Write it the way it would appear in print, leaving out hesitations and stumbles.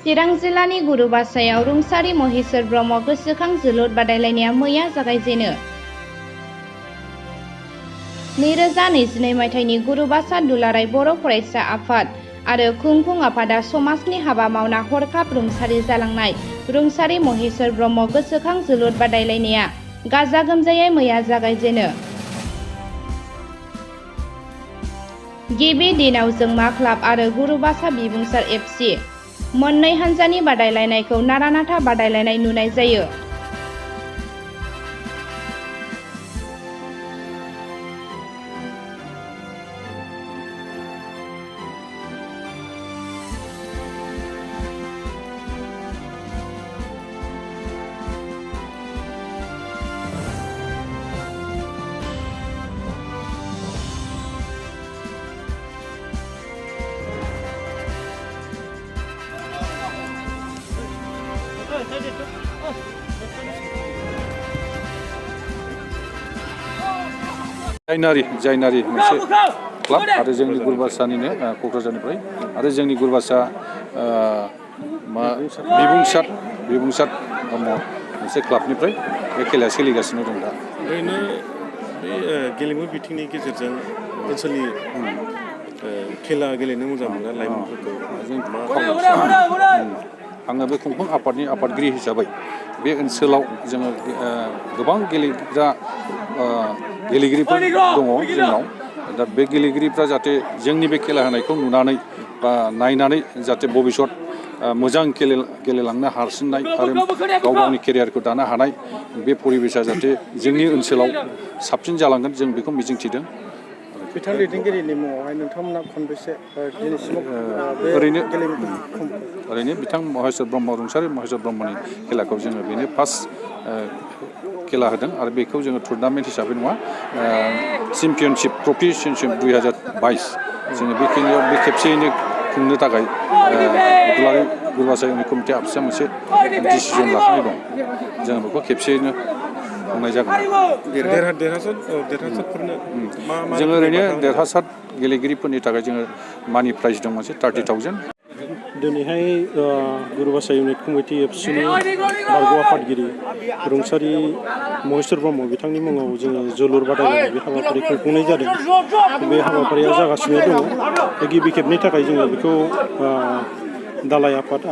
चिरां जिल्लानि गुरुबासायाव रुंसारि महेश्वर ब्रह्म गोसोखां जोलुर बादायलायनाया मैया जागायजेनो। 2022 मायथाइनि गुरुबासा दुलाराय बर' फरायसा आफाद आरो खुंफुं आफादा समाजनि हाबा मावना हरखाब रुंसारि जालांनाय रुंसारि महेश्वर ब्रह्म गोसोखां जोलुर बादायलायनाया गाजा गोमजायै मैया जागायजेनो। गिबि दिनाव जोंमा क्लाब आरो गुरुबासा बिबुंसार एफसि मोननै हानजानि बादायलायनायखौ नारा-नाथा बादायलायनाय नुनाय जायो। जायनारि मोनसे क्लाब आरो जोंनि गुरुबासानिनो क'क्राझारनिफ्राय आरो जोंनि गुरुबासा बिबुंसार मोनसे क्लाबनिफ्राय बे खेलाया सोलिगासिनो दं दा। ओरैनो बे गेलेमु बिथिंनि गेजेरजों ओनसोलनि खेला गेलेनो मोजां मोनग्रा लाइमोनफोरखौ आङो बे खुंफुं आफादनि आफादगिरि हिसाबै बे ओनसोलाव जोङो गोबां गेलेगिरिफोर दङ जोंनाव। दा बे गेलेगिरिफ्रा जाहाथे जोंनि बे खेला होनायखौ नुनानै बा नायनानै जाहाथे भबिष्यत मोजां गेलेलांनो हासिननाय आरो गाव गावनि केरियारखौ दानो हानाय बे परिबेसा जाहाथे जोंनि ओनसोलाव साबसिन जालांगोन जों बेखौ मिजिंथिदों। बिथां दैदेनगिरिनि मुङावहाय नोंथांमोना खनबेसे दिनैसिमाव ओरैनो बिथां रुंसारि महेश्वर ब्रह्मनि खेलाखौ जोङो बेनो फार्स्ट खेला होदों आरो बेखौ जोङो टुर्नामेन्ट हिसाबै नङा चेम्पियनशिप ट्रफि 2022 जोङो बे खेलायाव बे खेबसेयैनो खुंनो थाखाय दुलाराय गुरुबासा इउनिट कमिटि आफिसा मोनसे डिसिजन लाखानाय दं। जों बेखौ खेबसेयैनो खुंनाय जागोन। जोङो ओरैनो देरहासार गेलेगिरिफोरनि थाखाय जोङो मानि प्राइज दं मोनसे 30,000। दिनैहाय गुरुबासा इउनिट कमिटि एफसिनि बारग' आफादगिरि रुंसारि महेश्वर ब्रह्म बिथांनि मुङाव जोङो जोलुर बादायलायनाय बे हाबाफारिखौ खुंनाय जादों। बे हाबाफारिया जागासिनो दङ। गिबि खेबनि थाखाय जोङो बेखौ दालाइ आफाद